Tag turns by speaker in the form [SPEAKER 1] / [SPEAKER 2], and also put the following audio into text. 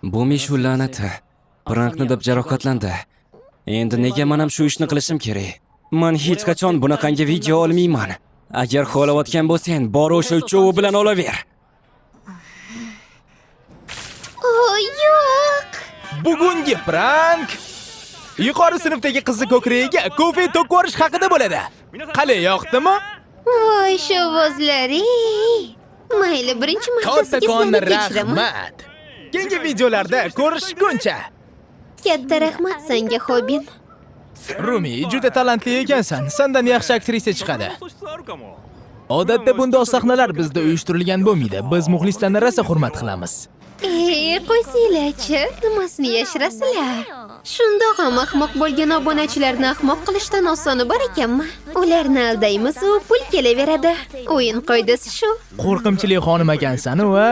[SPEAKER 1] Bu Mishu la'nati. Prankni deb jarohatlandi. Endi nega men ham shu ishni qilishim kerak? Men hech qachon bunaqangi video olmayman. Agar xohlayotgan bo'lsang, bor o'sha uchovi bilan olaver.
[SPEAKER 2] O, yo'q.
[SPEAKER 3] Bugungi prank yuqori sinfdagi qizni ko'kragiga kofe to'kib yuborish haqida bo'ladi. Qalay, yoqdimi?
[SPEAKER 2] Voy, shovvozlari. Mayli, birinchi martasiga
[SPEAKER 3] Kattakon
[SPEAKER 2] sizlarni kechiraman.
[SPEAKER 3] rahmat. Keyingi videolarda ko'rishguncha.
[SPEAKER 2] Katta rahmat senga, Xobin.
[SPEAKER 3] Rumi, juda talantli ekansan. Sendan yaxshi aktrisa chiqadi. Odatda bunday sahnalar bizda uyushtirilgan bo'lmaydi. Biz muxlislarni rosa hurmat qilamiz.
[SPEAKER 2] Ey, qo'ysanglarchi, nimasini yashirasizlar? Shundoq ham ahmoq bo'lgan obunachilarni ahmoq qilishdan osoni bor ekanmi? Ularni aldaymiz u pul kelaveradi. O'yin qoidasi shu.
[SPEAKER 3] Qo'rqinchli xonim ekansan u, a?